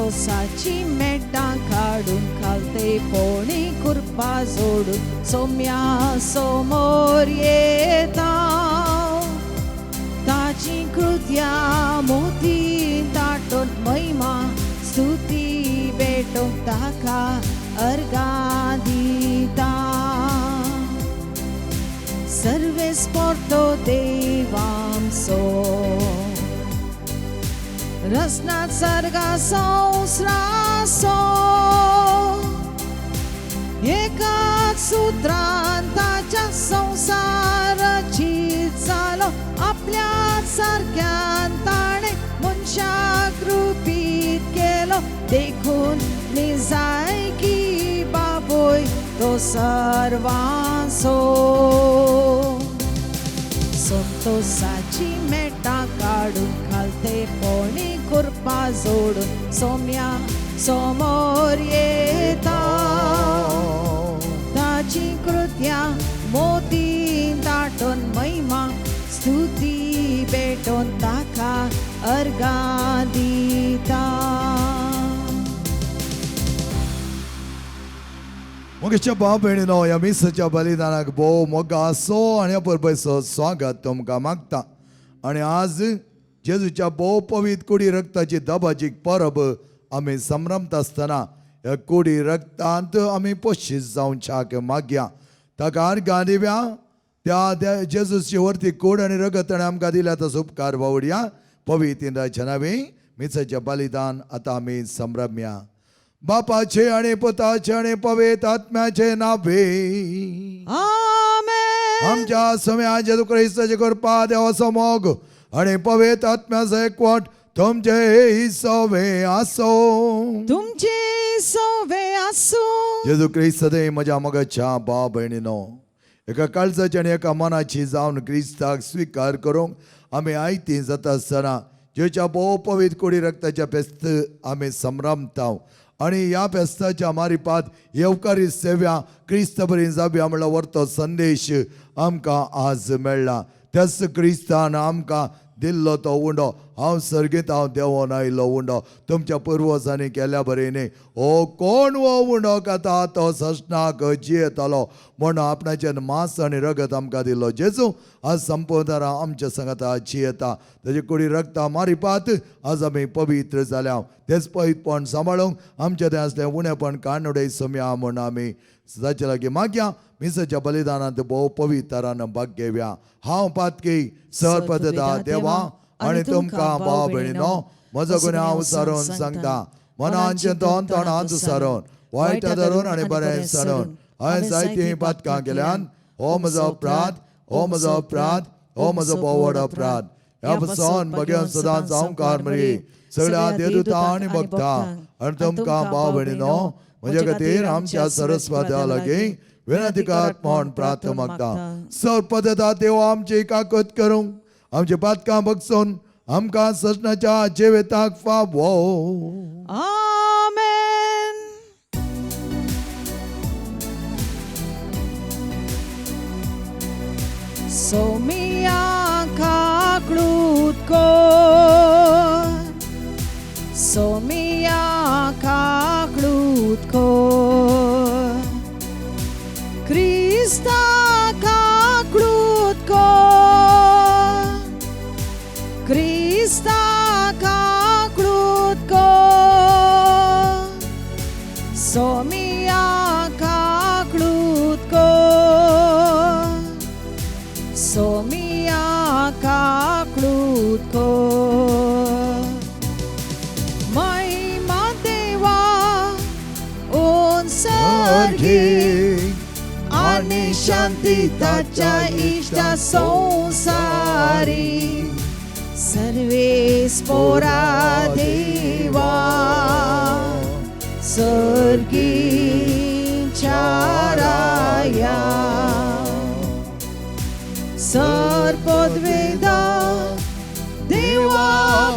संतोषाची मेटां काडून खालते पोणी कृपा जोडून सोम्या समोर येता ताची कृत्या मोती ताटून महिमा स्तुती भेटूंक ताका अर्गां दिता सर्वेस पोर्तो देवामसो रसनात सर्गा संस्रासो एकाच सूत्रान ताच्या संवसाराची जालो आपल्या सारक्यान ताणें मनशाक रुपीत केलो देखून निजायकी बाबोय तो सर्वांचो संतोषाची मेटां काडून खालते पोणी कृपा जोडून सोम्या समोर येता ताची कृत्या मोती ताटून महिमा स्तुती भेटून ताका अर्गां दिता. मोगेच्या भाव भयणीनो, ह्या मिसाच्या बलिदानाक भोव मोग आसो आनी अपुरबायेचो स्वागत तुमकां मागता. आनी आज जेजूच्या भोव पवित्र कुडी रक्ताची दबाजीक परब आमी संभ्रमता आसतना ह्या कुडी रक्तांत आमी पोशीत जावच्याक मागया. ताका अर्गां दिव्या त्या जेजूची वरती कूड आनी रगत ताणें आमकां दिल्या तसो उपकार बावडया. पवित्र इंद्राच्या नांवे मिसाचें बलिदान आतां आमी संभ्रमया. बापाचे आणि पुताचे आणि पवित्र आत्म्याचे नावे. आमेन. आमच्या सम्या जेजू क्रिस्ताचे कृपा, देवाचो मोग आणि पवित्र आत्म्याचो एकवट तुमचे सवे आसो. तुमचे सोवे आसूं. जेजू क्रिस्त सदैव म्हज्या मोगाच्या भाव भयणीनो, एका काळजाची आनी एका मनाची जावन क्रिस्ताक स्विकार करूंक आमी आयती जाता आसतना जेच्या भोव पवित्र कुडी रक्ताच्या फेस्त आमी संभ्रमता आनी ह्या फेस्ताच्या मारिपात येवकारी सेव्या क्रिस्त बरी जावया म्हणल्यार व्हरतो संदेश आमकां आज मेळ्ळा. त्याच क्रिस्तान आमकां दिल्लो तो उंडो, हांव सर्गीत हांव देंवोन आयिल्लो उंडो तुमच्या पुर्वजांनी केल्या बरे न्ही. हो कोण हो उंडो खाता तो ससनाक जियेतालो म्हूण आपणाचें मांस आनी रगत आमकां दिल्लो जेजू आज संपोदारा आमच्या सांगाता जियेता. ताजे कुडी रगता मारिपात आज आमी पवित्र जाल्या. तेच पवित्रपण सांबाळूंक आमच्या थंय आसलें उणेपण काणुडे सम्या म्हूण आमी ताचे लागीं मागया. मिसाच्या बलिदानांत भोव पवित्रान भाग घेवया. हांव पातकी सर पदता देवा आनी तुमकां भाव भयणीनो म्हजो गुन्यांव सारून सांगता. मनांचें तोंड तोंडांत सारून वायट धरून आनी बरें सारून हांवें जायतीं पातकां केल्यान. हो म्हजो अपराध, हो म्हजो अपराध, हो म्हजो भोव अपराध. ह्या पसून बगेवन सदांच जावंकार मरी सगळ्या देवदूता आनी भक्ता आनी तुमकां भाव भयणीनो म्हज्या खातीर आमच्या सरस्वत्या लागीं विनंती करात म्हूण प्रार्थना मागता. सर पदता देव आमची काकत करूंक आमची पातकां बगसून आमकां सजनाच्या जिविताक फावो. आमेन. सोमिया काकळूत कोर, सोमिया काकळूत कोर, क्रिस्ता काकळूत कोर, क्रिस्ता काकळूत कोर, सोमिया काकळूत कोर, सोमिया काकळूत कोर. महिमा देवा उन सर्गी आनी शांती ताच्या इश्टा संवसारी सर्वेस पोरा देवा सर्गीच्या राया सर्पद्वेदा देवा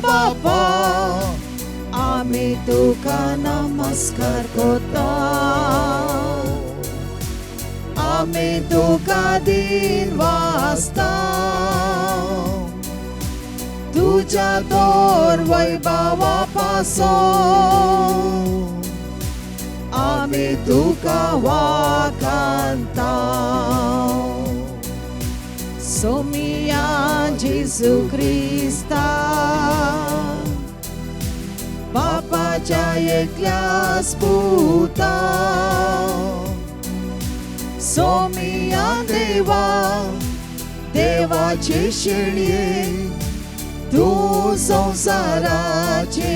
बापा आमी तुका नमस्कार करता, आमी तुका दिन वाचता. तूं तुज्या दर वैभावा पासो आमी तुका वाखाणता. सोमिया जेजू क्रिस्ता बापाच्या एकल्याच पुता, सोमिया देवा देवाचे शेळये, तूं संवसाराचे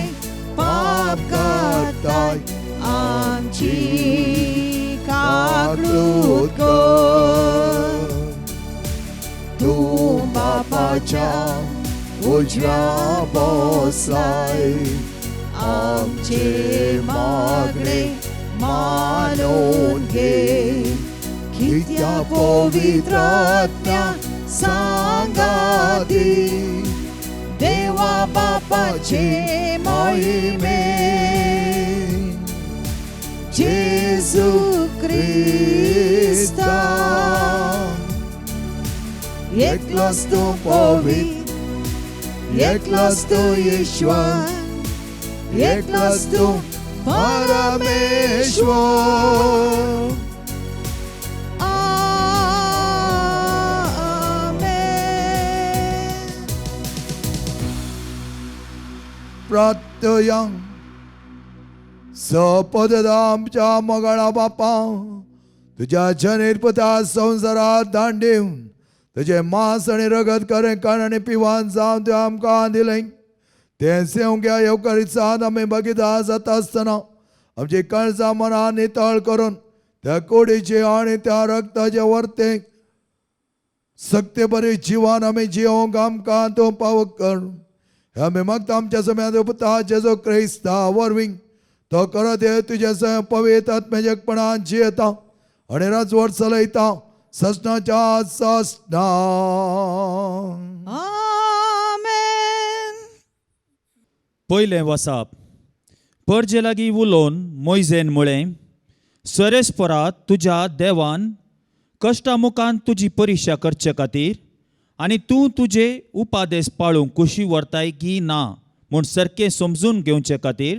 पाप काडटाय, आमची काकळूत कर. तूं बापाच्या उजव्या बसलाय, आमचे मागणे मानून घे, कित्या पवित्र आत्म्या सांगाती देवा बापाचे महिमे. जेजू क्रिस्ता एकलोच तूं पवित्र, एकलोच तूं ईश्वर, एकलोच तूं परमेश्वर. आमेन. प्रत्ययं सपददामच्या मगळा बापा, तुज्या जनेर पुता संवसारात दान दिवन तुजें मांस आनी रगत करें काण आनी पिवान जावन तुवें आमकां दिलें, तें सेवंक ह्या येवकारीचान आमी बगिदा जाता आसतना आमची काळजां मनां नितळ करून त्या कुडीचे आनी त्या रगताचे वर्ते सक्ते बरी जिवान आमी जिवंक आमकां तूं पावक कर. आमी मागता आमच्या सम्यात पुता जेजू क्रिस्ता वरवीं तो करत हे तुजें सय पवित्र आत्म्याचेपणान जियेता आनी राजवट चलयता ससनाच्या ससना. आमेन. पयलें वसाप. परजे लागीं उलोवन मोयजेन म्हळें, सरेस्परा तुज्या देवान कश्टा मुखान तुजी परिक्षा करचे खातीर आनी तूं तुजे उपादेस पाळूंक कुशी व्हरताय की ना म्हूण सारकें समजून घेवचे खातीर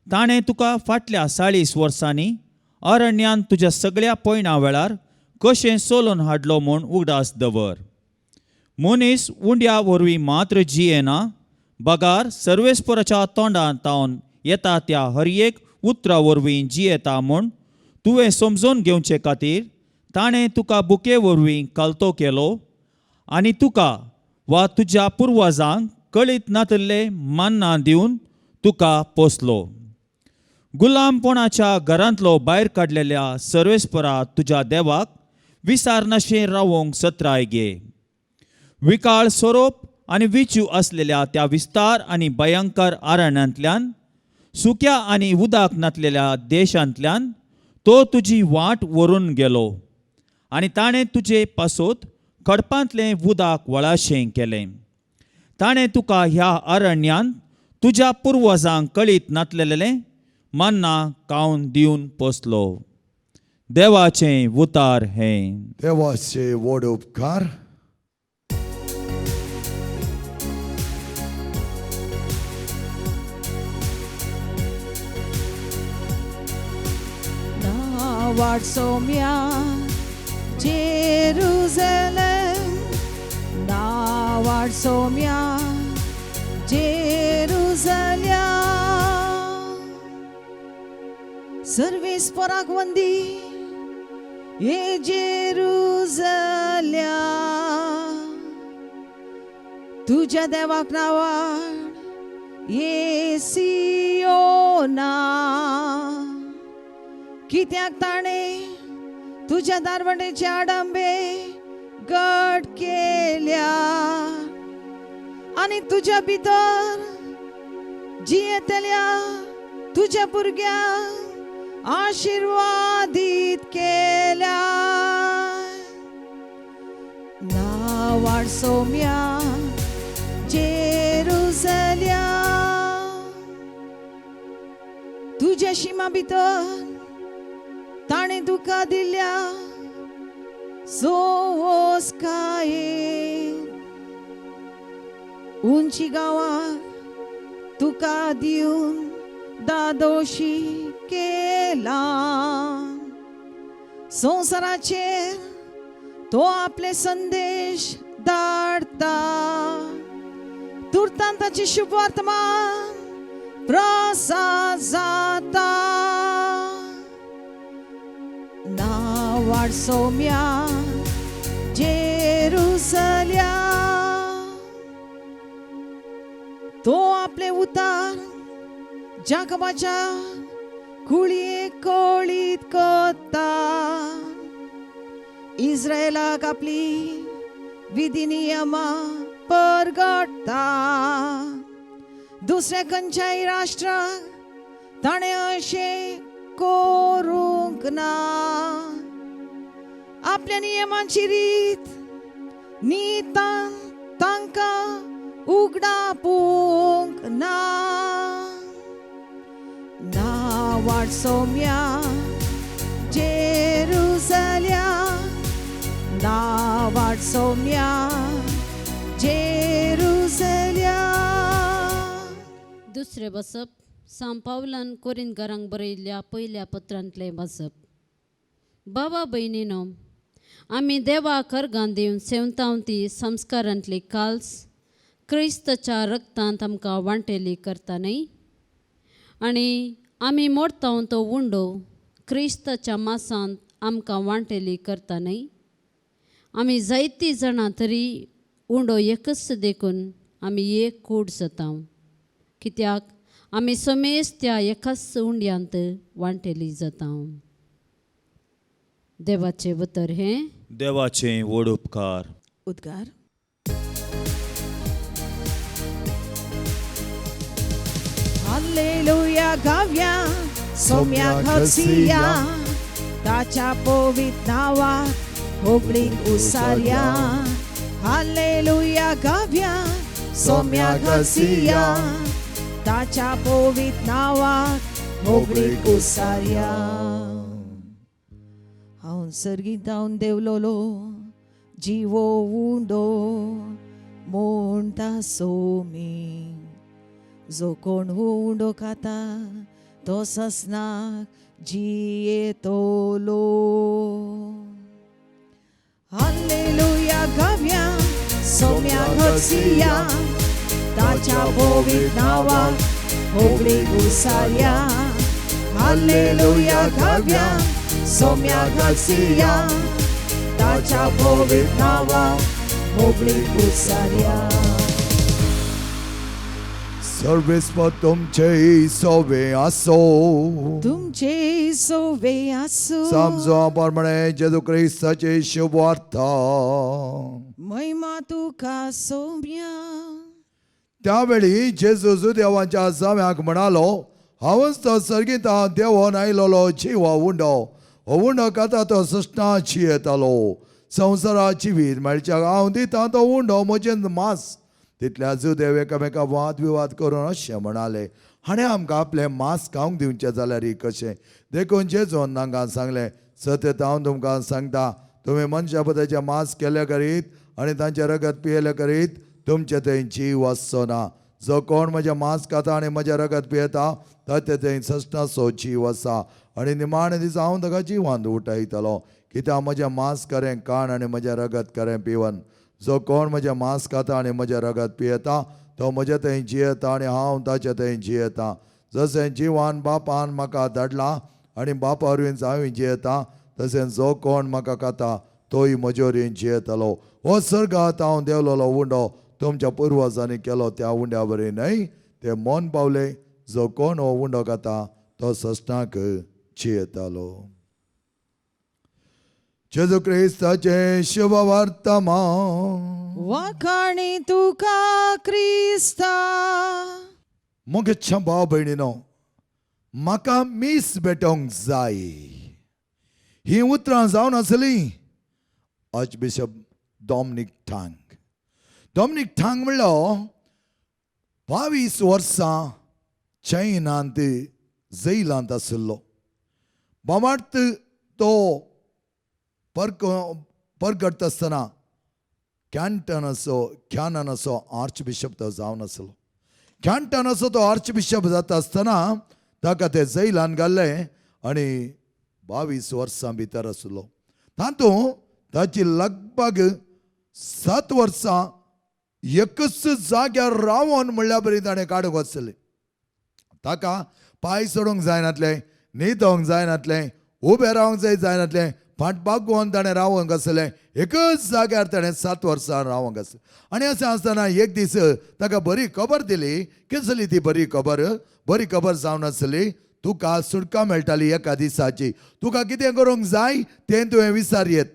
ताणें तुका फाटल्या 40 वर्सांनी अरण्यान तुज्या सगळ्या पयणा वेळार कशें सोलून हाडलो म्हूण उगडास दवर. मनीस उंड्या वरवीं मात्र जियेना, बगार सर्वेस्पराच्या तोंडांत तावन येता त्या हर एक उतरा वरवीं जियेता म्हूण तुवें समजून घेवचे खातीर ताणें तुका बुके वरवीं कालतो केलो आनी तुका वा तुज्या पुर्वजांक कळीत नातिल्ले मान्ना दिवन तुका पोसलो. गुलामपणाच्या घरांतलो भायर काडलेल्या सर्वेस्परा तुज्या देवाक विसारनाशें रावोंक सत्राय घे. विकाळ सोरोप आनी विचू आसलेल्या त्या विस्तार आनी भयंकर अरण्यांतल्यान, सुक्या आनी उदक नातलेल्या देशांतल्यान तो तुजी वाट व्हरून गेलो आनी ताणें तुजे पासत खडपांतलें उदक वळाशें केलें. ताणें तुका ह्या अरण्यांत तुज्या पुर्वजांक कळीत नातलेलें मन्ना खावन दिवन पोसलो. देवाचें उतार हें. देवाचे व्हड उपकार. नावाड सोम्या जेरुजलेम, नावाड सोम्या जेरुजल्या, सर्वेस्पराक वंदी हे जेरुजल्या, तुज्या देवाक नावाड ये सियोना, कित्याक ताणें तुज्या दारवणेचे आडंबे गट केल्या आनी तुज्या भितर जियेतल्या तुज्या भुरग्यांक आशिर्वादीत केल्या. नावाड सोम्या जेरुजल्या, तुज्या शिमा भितर ताणें तुका दिल्या सोवोसकायेन उंची गांवाक तुका दिवन दादोशी केला. संवसाराचेर तो आपले संदेश धाडता, तुर्तान ताची शुभवर्तमान प्रसार जाता. नावाड सौम्या जेरुसल्या, तो आपले उतार जाकबाच्या कुळये कोळीत कोता. इस्रायलाक आपली विधी नियमा परगडटा. दुसऱ्या खंयच्याय राष्ट्राक ताणें अशें करूंक ना. आपल्या नियमांची रीत नितान तांकां उगडापूंक ना. नावाड सौम्या जेरुसल्या, नावाड सौम्या जेरुसल्या. दुसरें बसप सांव पावलान कोरिंतकारांक बरयल्ल्या पयल्या पत्रांतलें बसप. बाबा भयणीनो, आमी देवाक अर्गां दिवन सेवतांव ती संस्कारांतली काल्स क्रिस्ताच्या रक्तांत आमकां वांटेली करता न्हय, आनी आमी मोडतांव तो उंडो क्रिस्ताच्या मासांत आमकां वांटेली करता न्हय. आमी जायतीं जाणां तरी उंडो एकच देखून आमी एक कूड जातांव, कित्याक आमी समेज त्या एकाच उंड्यांत वांटेली जातांव. देवाचें उतर हें. देवाचें व्हड उपकार. उद्गार. हालेलुया गाव्या सौम्या घसिया, ताच्या पवित्र नावाक होबळीक उसारया. हालेलुया गाव्या सौम्या घसिया, ताच्या पवित्र नावाक होबळीक उसारया. हांव सर्गींत देवलोलो जिवो उंडो म्हणटा सोमी, जो कोण उंडो खाता तो ससनाक जियेतलो. हालेलुया गाव्या सौम्या घसिया, ताच्या पवित्र नावाक होबळीक उसारया. हालेलुया गाव्या सौम्या घसिया, ताच्या पवित्र नावाक होबळीक उसारया. सर्वेस्पर तुमचे सोवे आसो, तुमचे सोवे आसो. समजो प्रमाणे जेजू क्रिस्ताचे शुभवार्ता. महिमा तुका सौम्या. त्यावेळी जेजू जुदेवांच्या जाव्याक म्हणालो, हांवच तो सर्गींत देवोन आयलोलो जिवा उंडो. हो उंडो खाता तो सृश्टाची येतालो. संवसारा जिवीत मेळच्याक हांव दिता तो उंडो म्हजें मांस. तितल्या जुदेव एकामेका वाद विवाद करून अशें म्हणाले, हाणें आमकां आपलें मांस खावंक दिवचें जाल्यार कशें? देखून जेजून तांकां सांगलें, सत्य हांव तुमकां सांगता, तुमी मनशा पदाचें मांस केलें करीत आनी तांचें रगत पियेलें करीत तुमचें थंय जीव आसचो ना. जो कोण म्हजें मांस खाता आनी म्हजें रगत पियेता ताचे थंय सस्नाचो जीव आसा, आनी निमाणें दिसा हांव ताका जिवांत उठयतलो. कित्याक म्हजें मांस करें काण आनी म्हजें रगत करें पिवन. जो कोण म्हजें मांस खाता आनी म्हजें रगत पियेता तो म्हजे थंय जियेता आनी हांव ताचे थंय जियेता. जशें जिवान बापान म्हाका धाडला आनी बापा वरवीं हांव जियेता, तशें जो कोण म्हाका खाता तोय म्हजे वरवीं जियेतलो. हो सर्गात हांव देंवलोलो उंडो तुमच्या पुर्वजांनी केलो त्या उंड्या वरी न्हय, ते मन पावले. जो कोण हो उंडो खाता तो सस्नाक जियेतालो. जेजू क्रिस्ताचें शुभवर्तमान. वाखाणी तुका क्रिस्ता. म्हज्या भाव भयणीनो, म्हाका मीस भेटोवंक जाय. हीं उतरां जावन आसलीं आर्चबिशप डॉमनीक टांग. डॉमनीक टांग म्हणलो 22 वर्सां चैनांत जैलांत आशिल्लो. बाबार्थ तो परगट आसतना कॅन्टनाचो कॅननाचो आर्चबिशप तो जावन आसलो. कॅन्टनाचो तो आर्चबिशप जाता आसतना ताका ते जैलान घाल्ले आनी 22 वर्सां भितर आसलो. तातूंत ताची लगभग 7 वर्सां एकच जाग्यार रावन म्हणल्या बरी ताणें काडूंक वचले. ताका पांय सोडूंक जायनातलें, न्हिदोंक जायनातलें, उबें रावंक जाय जायनातलें, फाट बागोवन ताणें रावंक आसलें. एकच जाग्यार ताणें 7 वर्सां रावंक आसलें. आनी अशें आसतना एक दीस ताका बरी खबर दिली. कसली ती बरी खबर? बरी खबर जावन आसली, तुका सुटका मेळटाली एका दिसाची, तुका कितें करूंक जाय तें तुवें विचार येत.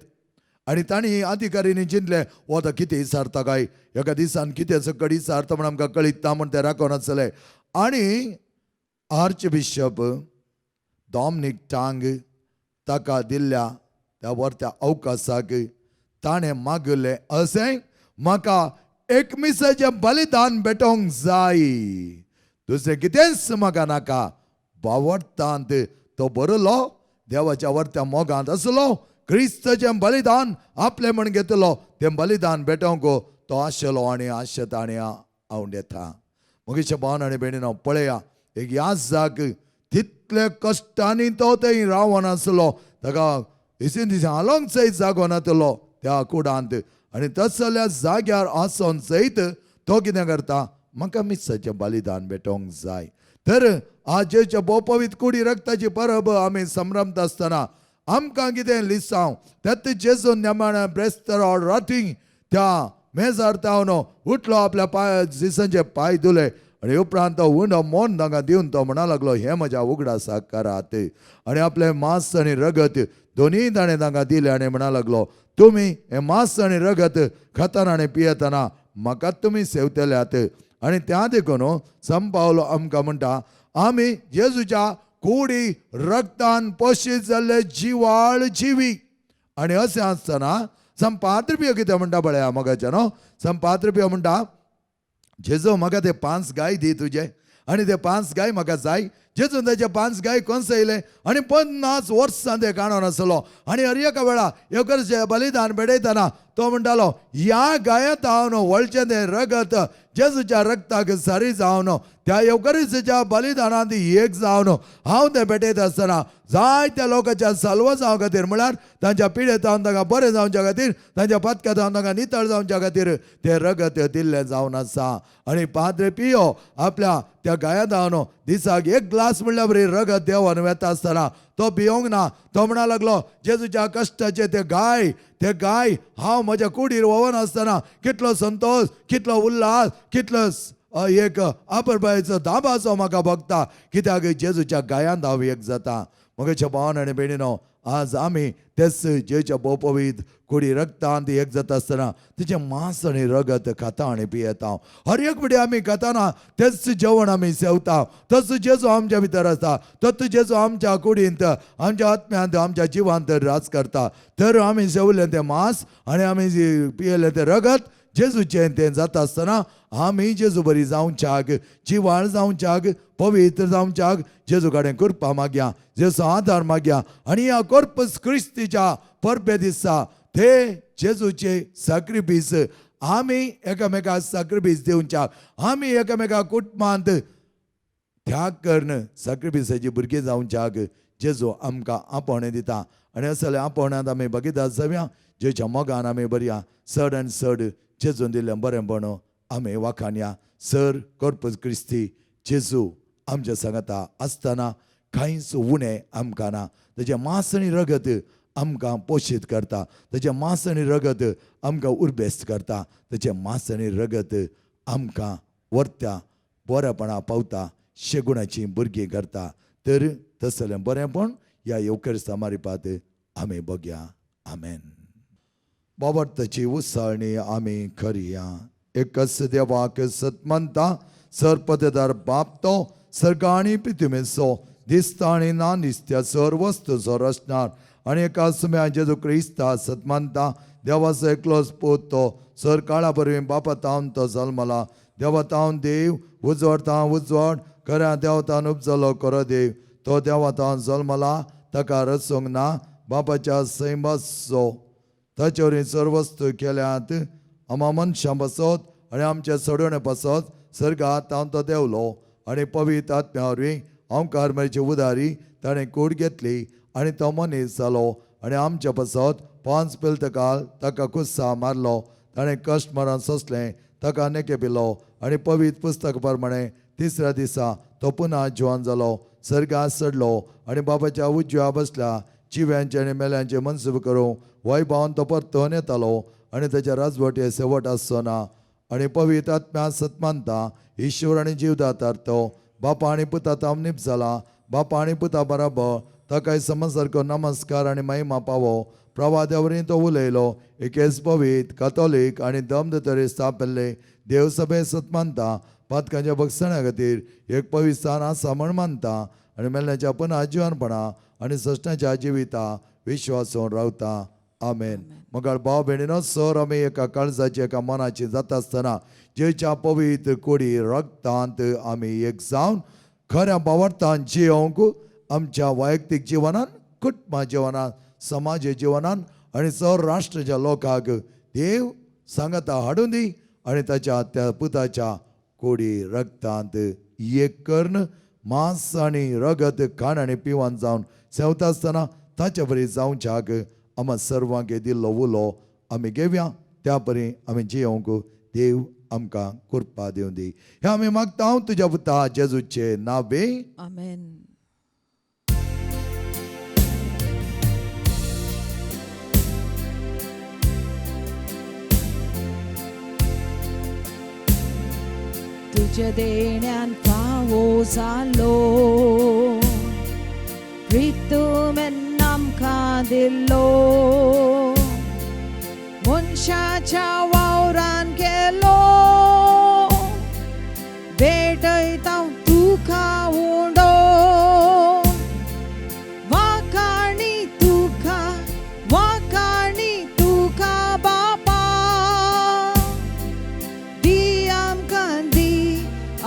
आनी तांणी अधिकाऱ्यांनी चिंतलें, हो आतां कितें विचारता काय, एका दिसान कितें सकट विचारता म्हण आमकां कळीत ना म्हण ते राखून आसले. आनी आर्चबिशप डॉमनीक टांग ताका दिल्ल्या त्या वरत्या अवकाशाक ताणें मागलें अशें, म्हाका एक मिसाचें बलिदान भेटोवंक जाय, दुसरें कितेंच म्हाका नाका. बावडटांत तो बरलो, देवाच्या वरत्या मोगांत आसलो, क्रिस्ताचें बलिदान आपलें म्हण घेतलो, तें बलिदान भेटोवंक तो आशेलो आनी आशेता आनी आवंडेता. म्हगेच्या भावन आनी भयणीनो, पळया एक याजाक तितले कश्टांनी तो थंय रावन आसलो, ताका दिसेन दिसें हालोवंक सयत जागो नातलो त्या कुडांत. आनी तसल्या जाग्यार आसोन सयत तो कितें करता, म्हाका मिसाचें बलिदान भेटोवंक जाय. तर आजेच्या भोवपवीत कुडी रक्ताची परब आमी संभ्रमता आसतना आमकां कितें लिसांव तेत जेजून नेमाणें ब्रेस्तर राती त्या मेजार तावन उठलो, आपल्या पांय जेसांचे पांय धुले आनी उपरांत तो उंडो मोन तांकां दिवन तो म्हणा लागलो, हें म्हज्या उगडासाक करात. आनी आपलें मांस आनी रगत दोनूय ताणें तांकां दिलें आनी म्हणा लागलो, तुमी हें मांस आनी रगत खातना आनी पियेतना म्हाका तुमी सेवतल्यात. आनी त्या देखून संपावलो आमकां म्हणटा, आमी जेजूच्या कुडी रक्तान पोशीत जाल्ले जिवाळ जिवी. आनी अशें आसतना संपाद्रपियो कितें म्हणटा पळया मोगाच्या न्हू, संपाद्रपियो म्हणटा, जेजू म्हाका ते 5 गाय दी तुजे, आनी ते 5 गाय म्हाका जाय. जेजून ताचे 5 गाय कोसयले आनी 50 वर्सां ते काणून आसलो. आनी हर एका वेळा येवकरचें बलिदान भेटयतना तो म्हणटालो, ह्या गायांत हांव वळचें तें रगत जेजूच्या रक्ताक सरी जावन त्या येवकरीच्या बलिदानांत एक जावन हांव तें भेटयत आसतना जायत्या लोकांच्या साल्व जावं खातीर, म्हळ्यार तांच्या पिडेत जावन तांकां बरें जावच्या खातीर, तांच्या पातकां जावन तांकां नितळ जावच्या खातीर तें रगत दिल्लें जावन आसा. आनी पाद्रे पियो आपल्या त्या गायांत हांव दिसाक 1 ग्लास म्हणल्यार बरी रगत देवन वेता आसतना तो पियोंक ना. तो म्हणा लागलो, जेजूच्या कश्टाचे ते गाय, ते गाय हांव म्हज्या कुडीर व्होवन आसतना कितलो संतोश, कितलो उल्हास, कितलो एक आपरबायेचो दाबाचो म्हाका भोगता, कित्याक जेजूच्या गायांत हांव एक जाता. म्हगेच्या भावान आनी भयणीनो, आज आमी तेच जेजूच्या भोवपवीत कुडी रक्तांत एक जाता आसतना तिचें मांस आनी रगत खाता आनी पियेता. हर एक पिडी आमी खाताना तेच जेवण आमी सेवता, तस जेजू आमच्या भितर आसता, तत जेजू आमच्या कुडींत, आमच्या आत्म्यांत, आमच्या जिवांत राज करता. तर आमी सेवलें तें मांस आनी आमी पियेलें तें रगत जेजूचें तें जाता आसतना आमी जेजू बरी जावच्याक, जिवाळ जावच्याक, पवित्र जावच्याक जेजू कडेन कृपा मागया, जेजू आदार मागया. आनी ह्या कोर्पस क्रिस्तीच्या परबे दिसा ते जेजूचे साक्रिफीस आमी एकामेकाक साक्रिफीस दिवच्याक, आमी एकामेका कुटुंबांत त्याग करून साक्रिफिसाची भुरगीं जावच्याक जेजू आमकां आपोवणें दिता. आनी असले आपोवण्यांत आमी भागीदार जावया, जेच्या मोगान आमी बरया चड आनी चड जेजून दिल्लें बरेंपण आमी वाखाणया. सर कोर्पस क्रिस्ती जेजू आमच्या सांगाता आसतना कांयच उणें आमकां ना. तेजें मांस आनी रगत आमकां पोशीत करता, तेजें मांस आनी रगत आमकां उर्बेस्त करता, तेजें मांस आनी रगत आमकां व्हरता, बरेपणा पावता, शेगुणाचीं भुरगीं करता. तर तसलें बरेंपण ह्या येवकरिस्ता मारिपात आमी बघया. आमेन. बाबर्ताची उसाळणी आमी करया. एकच देवाक सतमंता सरपतेदार बाप तो सर्ग आनी पृथ्वीचो दिसता आनी ना दिसत्या सर वस्तूचो रचणार आनी एका सुम्या जेजू क्रिस्ता सतमंता देवाचो एकलोच पूत तो सर काळा वरवीं बापा तावन तो जल्मला, देवा तावन देव, उजवाड तावन उजवाड, खऱ्या देवतान उपजलो खरो देव, तो देवा तावन जल्मला, ताका रचूंक ना, बापाच्या सैमाचो ताचे वरवीं सर्व वस्तू केल्यात आमा मनशां पासत आनी आमच्या सोडवणे पासत सर्गात तावन तो देंवलो आनी पवित्र आत्म्या वरवीं ओंकार मेळची उदारी ताणें कूड घेतली आनी तो मनीस जालो आनी आमच्या पासत 5 पिल्तकाल ताका कुस्सा मारलो. ताणें कश्ट मरण सोंसलें, ताका नेके पिलो आनी पवित्र पुस्तक प्रमाणे तिसऱ्या दिसा तो पुन्हा जिवन जालो, सर्गात चडलो आनी बाबाच्या उजव्या बसला. जिव्यांचे आनी मेल्यांचे मनसूब करूं वैभावान तो परतून येतालो आनी ताच्या राजवटे शेवट आसचो ना. आनी पवित्र आत्म्या सत मानता, ईश्वर आनी जीवदातार तो बापा आनी पुता ताम निप जाला. बापा आनी पुता बराबर ताकाय समसारको नमस्कार आनी महिमा पावो. प्रवाद्या तो उलयलो. एकेच पवित्र कातोलीक आनी दम तरे स्थापिल्ले देवसभे सत मानता. पातकांच्या बक्षणा खातीर एक पवित्र स्थान आसा म्हण मानता आनी मेल्ल्याच्या पुन्हा जिवनपणा आनी सश्टाच्या जिविता विश्वासून रावता. आमेन. मगाळ भाव भयणीनो, सर आमी एका काळजाची एका मनाची जाता आसतना जेच्या पवित्र कोडी रक्तांत आमी एक जावन खऱ्या भावार्थान जियोवंक आमच्या वैयक्तीक जिवनान, कुटुंबा जिवनान, समाज जिवनान आनी सर राष्ट्राच्या लोकांक देव सांगाता हाडून दी आनी ताच्या त्या पुताच्या कोडी रक्तांत एक कर्ण मांस आनी रगत खाण आनी पिवन जावन सेवता आसतना ताच्या बरी जावच्याक आमा सर्वांक दिल्लो उलो आमी घेवया. त्या परी आमी जियोवंक देव आमकां कृपा दिवं दी. हें आमी मागता तुज्या पुता जेजूचे नावे. आमेन. तुझ्या देण्यान फावो जालो, प्रितुमेन आमकां दिल्लो, मनशाच्या वावरान केलो, भेटयता तुका उंडो, वाखाणी तुका, वाखाणी तुका बापा, दी आमकां, दी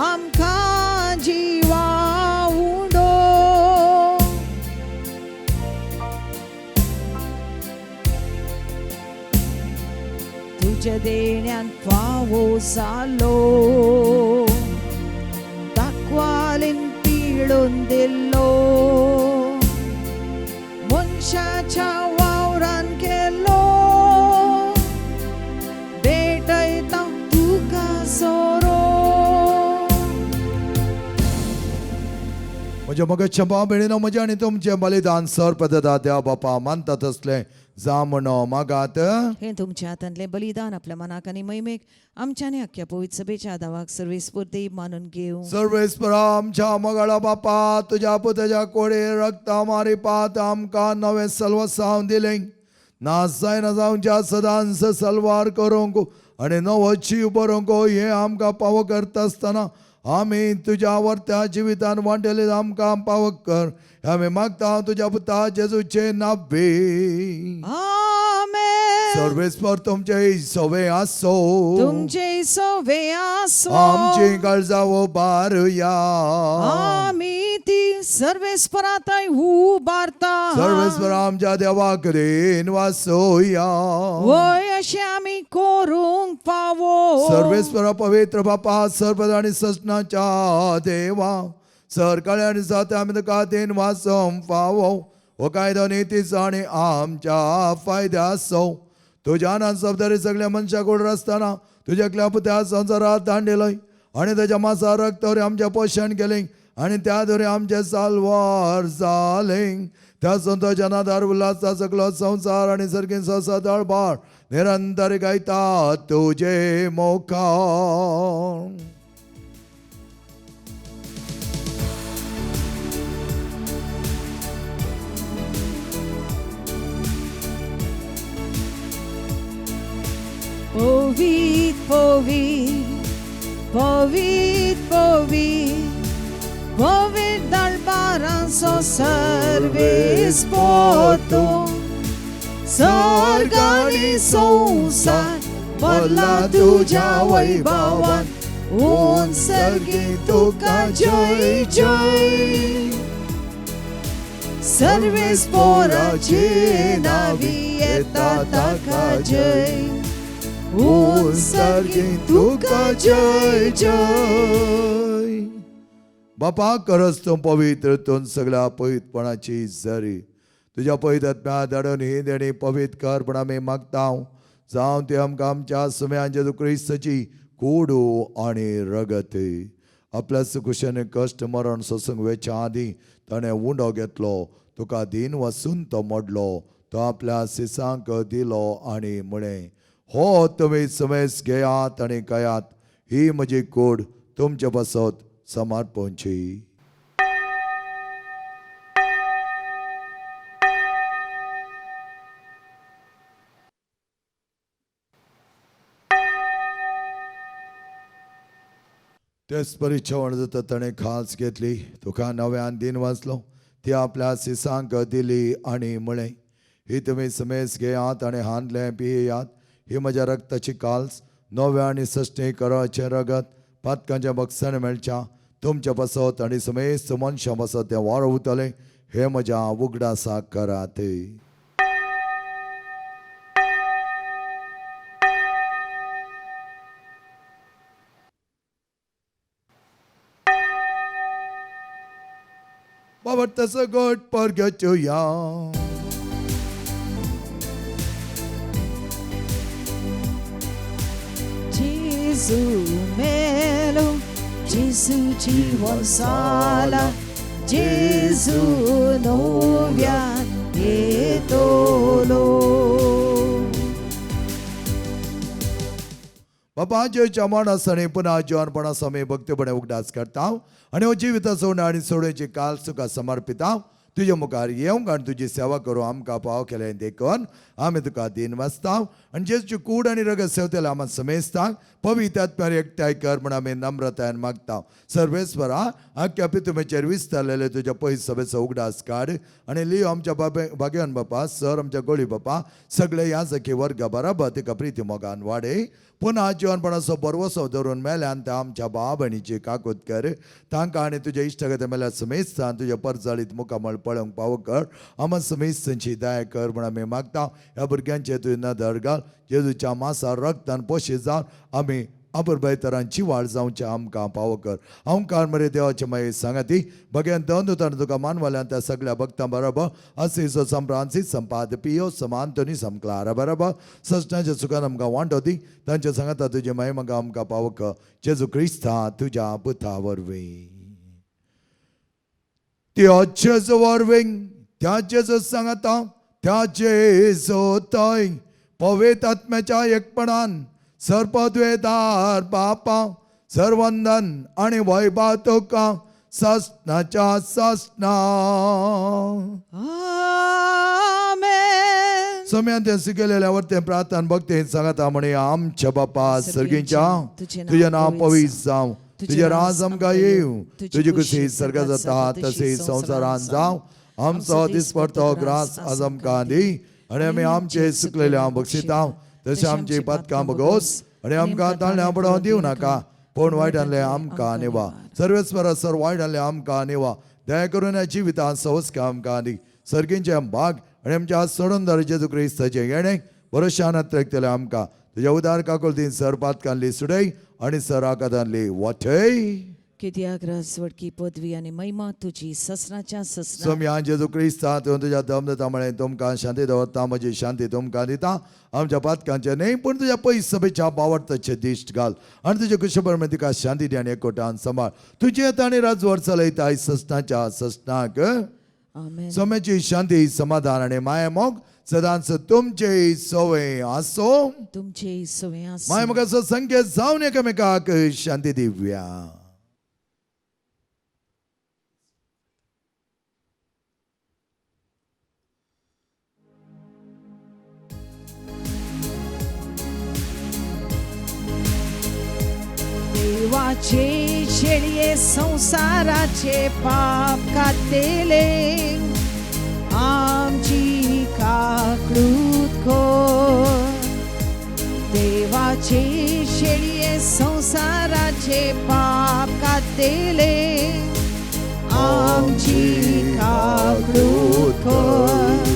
आमकां जिवा उंडो. तुझ्या देण्यान फावो जालो, दाखवालीन पिळून दिल्लो, मनशाच्या वावरान केलो, भेटयता तुका सोरो. म्हज्या मगच्या भाव भयणीनो, म्हजें आनी तुमचें बलिदान सर पदता देव बापा मानता तसलें जा म्हणो मागात. हें तुमच्या हातांतलें बलिदान आपल्या मनाक आनी महिमेक आमच्या आनी अख्ख्या पवित्र सभेच्या दावाक सर्वेस्पुर्ती मानून घेवं. सर्वेस्परा आमच्या मगाळा बापा, तुज्या पुताच्या कोडे रक्ता मारी पात आमकां नवें सलवसांव दिलें. ना जायना जावच्या सदांच सलवार करूंक आनी नवो जीव बरोवंक हें आमकां पावो करता आसतना आमी तुज्या वर्त्या जिवितान वांटेले आमकां पावो कर. आमी मागता तुज्या पुता जेजूचे नावे. आमेन. सर्वेस्पर तुमचे सवे आसो. तुमचे सवे आसो. आमची काळजां उबारुया. आमी ती सर्वेस्परातय उबारता. सर्वेस्पर आमच्या देवा कडेन वासोया. वय अशें आमी करूंक फावो. सर्वेस्पर पवित्र बापा, सर्व आनी ससनाच्या देवा, सरकाळ्या आनी जाता आमी तुका then वासोवंक फावो. हो कायदो नितीचो आनी आमच्या फायद्याचो. तुज्या नान जबाबदारी सगळ्या मनशाक ओडर आसतना तुज्या एकल्या पुत्या संवसारात दांडिलय आनी ताच्या मासा रक्तावर आमचें पोशण केलें आनी त्या दरे आमचें साल्वार जालें. त्या संतोच्या नादार उल्हासा सगळो संवसार आनी सर्गीं संवसार दळबार निरंतर गायता तुजे मुखार. पवित्र पवित्र पवित्र पवित्र पवित्र दळबारांचो सर्वेस्पोतो, सर्ग आनी संवसार भरला तुज्या वैभवान, उंच सर्गी तुका जय जय. सर्वेस्पोराचे नावी येता ताका जय, सारकी तुका जय जय. बापा करस तूं पवित्र तूं सगळ्या पवित्रपणाची जरी तुज्या पवित्र आत्म्या धाडून ही देणी पवित्र कर म्हण आमी मागता. जावं ते आमकां आमच्या सुम्यान जेजू क्रिस्ताची कुडू आनी रगत. आपल्या सुकुशेन कश्ट मरण सोसूंक वेच्या आदीं ताणें उंडो घेतलो, तुका दीन वसून तो मोडलो, तो आपल्या सिसांक दिलो आनी म्हळें, हो तुमी समेस घेयात आनी खायात, ही म्हजी कूड तुमचे पासत समर्पणची. तेच परी जेवण जाता ताणें खास घेतली, तुका नव्यान दीन वाचलो, ती आपल्या सिसांक दिली आनी म्हळें, ही तुमी समेस घेयात आनी हांदलें पियेयात, ही म्हज्या रक्ताची काल्स, नव्या आनी सश्टी कराचें रगत, पातकांच्या बक्षान मेळच्या तुमच्या पासत आनी समेस्त मनशां पासत तें वारवतलें, हें म्हज्या उगडासाक करात. बाबा तसो गोट परगचो या. Gesù melo, Gesù जीवन साला, Gesù novia येतोलो. बाबा जेच्या मरणासणी पुन्हा जिवनपणा आमी भक्तीपणे उगडास करता आनी हो जिविता सोडून आनी सोडण्याची काल तुका समर्पिता. तुज्या मुखार येवंक आनी तुजी सेवा करूं आमकां पाव केलें देखून आमी तुका दीन वाचता आनी जेजूची कूड आनी रगत सेवतले आमी समेस्तांक पवित्र आत्म्यार एकठांय कर म्हण आमी नम्रतायेन मागता. सर्वेस्वरा आख्या पितुमेचेर विस्तारलेले तुज्या पयस सभेचो उगडास काड आनी लियो आमच्या बाबे भाग्यवान बापा सर आमच्या गोळी बापा सगळे ह्या सखी वर्गा बराबर तिका प्रिती मोगान वाडय. पुन्हा जिवनपणाचो बरवसो धरून मेल्यान त्या आमच्या भाव भयणीची काकूत कर, तांकां आनी तुज्या इश्टागत मेल्या समेस्तान तुज्या परजळीत मुखामळ पळोवंक पावो कर. आमा समेस्तांची दया कर म्हण आमी मागता. ह्या भुरग्यांचे तुवें नदर घाल, जेजूच्या मासा रक्तान पोशे जावन आमी अपुरबाय तरांची वाड जावचें आमकां पावो कर. हांव मरे देवाचे मागीर सांगाती भगेन दोन दुतान तुका मानवाल्यान त्या सगळ्या भक्तां बरोबर असिसो सम फ्रांसीस संपाद पियो सम आंतोनी सम क्लारा बरोबर सजनाच्या सुखान आमकां वांटो दी, तांच्या सांगाता तुजे माय म्हाका आमकां पावो कर. जेजू क्रिस्ता तुज्या पुता वरवीं. त्या जेजू वरवीं, त्या जेजू सांगाता, त्या जेजू थंय पवित्र आत्म्याच्या एकपणान सर्पद्वेदार बापा सर्वंदन आनी वैभव तुका ससनाच्या ससना. आमेन. सम्यान तें शिकयलेल्या वरतें प्रार्थना भक्ती सांगता म्हणे, आमच्या बापा सर्गीच्या तुजें नांव पवित्र जावं, तुजें राज आमकां येवं, तुजी खुशी सर्गात जाता तशी संवसारांत जावं. आमचो दिसपडतो ग्रास आज आमकां दी आनी आमी आमचे सुकलेले हांव बक्षिता तशें आमची पातकां बगोस आनी आमकां ताळण्या पडोवं दिवं नाका, पूण वायटांतलें आमकां निवा. सर्वेस्वरा सर वायटांतलें आमकां निवा. दया करून ह्या जिवितांत संस्कार आमकां दी. सर्गींचे भाग आनी आमच्या सोडून जेजू क्रिस्ताचें येणें भरोशान अत्रेकतलें आमकां. तुज्या उदार काकुळतीन सर पातकांली सुडय आनी सर आकादांली वाटय. कित्याक राजवटकी पदवी आनी महिमा तुजी ससनाच्या ससना. सोम्या जेजू क्रिस्ता तुवें तुज्या दम दिता म्हळें, तुमकां शांती दवरता, म्हजी शांती तुमकां दिता. आमच्या पातकांचें न्हय पूण तुज्या पयस सभेच्या बावडताचें दिश्ट घाल आनी तुज्या कुशबर तिका शांती दी आनी एकवटान सांबाळ. तुजें आनी राजवट चलयता ससनाच्या ससनाक. आमेन. सोम्याची शांती समाधान आनी माया मोग सदांच तुमचे सवय आसो. तुमचे सवय आसूं. माया मोगाचो संकेत जावन एकामेकाक शांती दिव्या. देवाचे शेळये संसाराचे पाप कातले, आमची काकळूत कर. देवाचे शेळये संसाराचे पाप कातले, आमची काकळूत कर.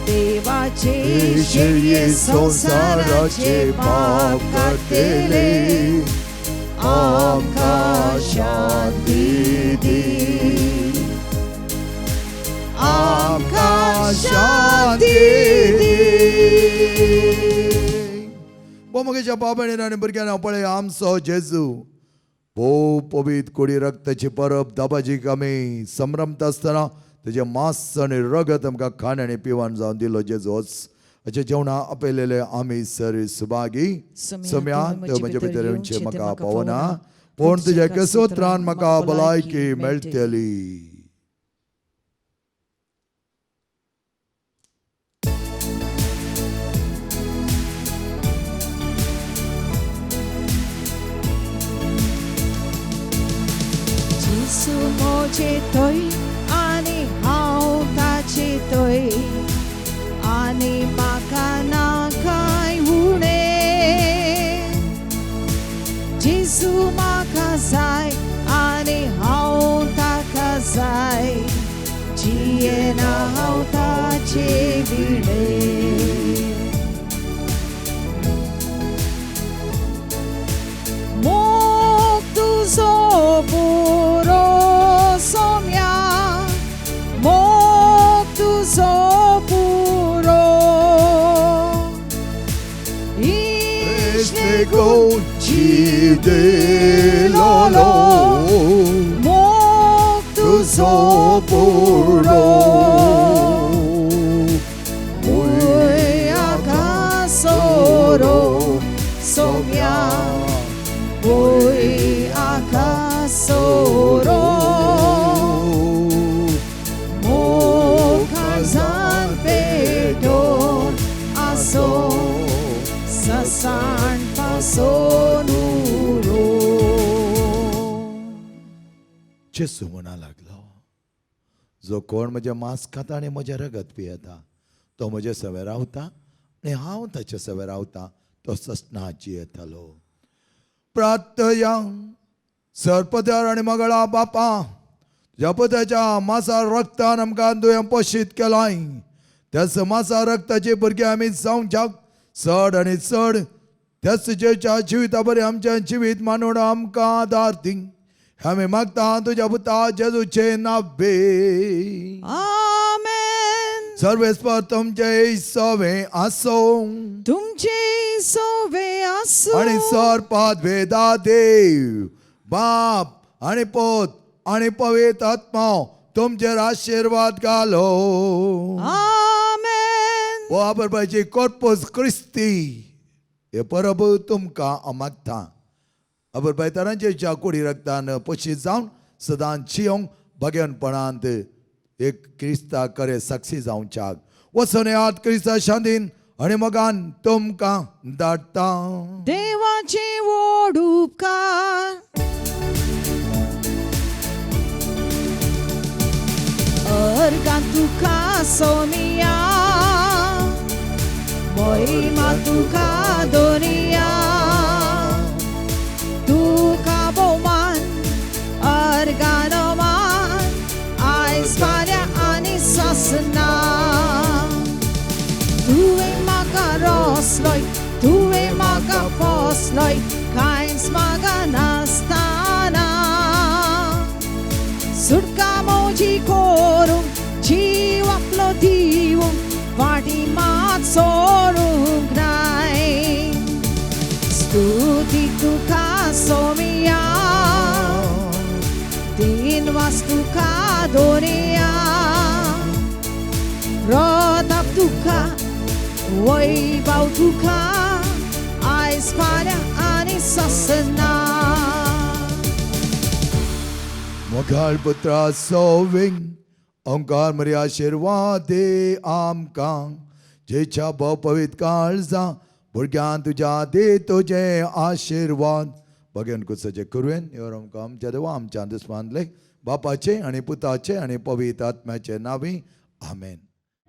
देवाचे देवाचे शेळये संवसाराचे पाप काडटले, आमकां शांती दी, आमकां शांती दी. मोगेच्या बाबांनी आनी भुरग्यांनी पळय आमचो जेजू भोव पवित्र कुडी रक्ताची परब दाबाजीक आमी संभ्रमता आसतना तेजें मांस आनी रगत आमकां खाण आनी पिवण जावन दिलो जेजूच. अशें जेवणां आपयलेले आमी सर सुभागी. सम्या त्यो म्हजे भितर येवचें म्हाका पावना, पूण तुज्या कसोत्रान म्हाका भलायकी मेळटली. जेजू म्हजे थंय आनी हांव ताचे थंय, आनी म्हाका ना कांय उणें. जेजू म्हाका जाय आनी हांव ताका जाय, जियेना हांव ताचे विणें. मोग तुजो पुरो सोम्या, मोग तुजो पुरो, इश्टेगून जीव दिलोलो, मोग तुजो पुरो. वय आकासोरो सोम्या, वय आकासोरो, मोग पेटोन आसो, ससाण पासोन उरो. जेजू म्हणा लागलो, जो कोण म्हजें मांस खाता आनी म्हजें रगत पियेता तो म्हजे सवे रावता आनी हांव ताचे सवे रावता, तो ससना जियेतलो. प्रार्थया. सरपत्यार आनी मगळा बापा, तुज्या पुताच्या मासा रक्तान आमकां तुवें पोशीत केलाय. त्याच मासा रक्ताचे भुरगे आमी जावच्याक चड आनी चड त्याच जेच्या जिविता बरें आमच्या जिवीत मानून आमकां आदार दी. आमी मागता तुज्या पुता जेजूचे नावे. आमेन. सर्वेस्पर तुमचे सवे आसो, तुमचे सोवे आसो, आनी सरपाद वेदा देव बाप आनी पोत आनी पवित्र आत्मा तुमचेर आशिर्वाद घालो. आमेन. हो बाबाची कॉर्पोस क्रिस्ती हे परब तुमकां हांव मागता. अबरबाय तरांच्या कुडी रक्तान पोशीत जावन सदांच जियोंक भाग्यनपणांत एक क्रिस्ता करे साक्षी जावच्याक वचून येयात क्रिस्ता शांतीन आनी मोगान तुमकां धाडटा. देवाचे व्हड उपकार. अर्गां तुका सोमिया, मोहिमा तुका दोनिया, तुका भोवमान अर्गान मान, आयज फाल्यां आनी सासना. तुवें म्हाका रोसलोय, तुवें म्हाका पोसलोय, कांयच म्हाका नासतना. सुटका मोजी करूंक जीव आपलो दिवंक, फाटी मात सोडूंक नाय. स्तुती तुका सोमिया, तीन वास तुका दोनिया, प्रताप तुका वैभव तुका, आयज फाल्यां आनी सासना. मोगाळ पुत्रा सोविंग ओंकार मरी आशिर्वाद दे आमकां, जेच्या भोव पवित्र काळजां भुरग्यां तुज्या दे तुजे आशिर्वाद. भगेन कुसाचे करुयेन ह्यो आमकां आमच्या देवा आमच्या दुस्मानले बापाचे आनी पुताचे आनी पवित्र आत्म्याचे नांवी आमेन.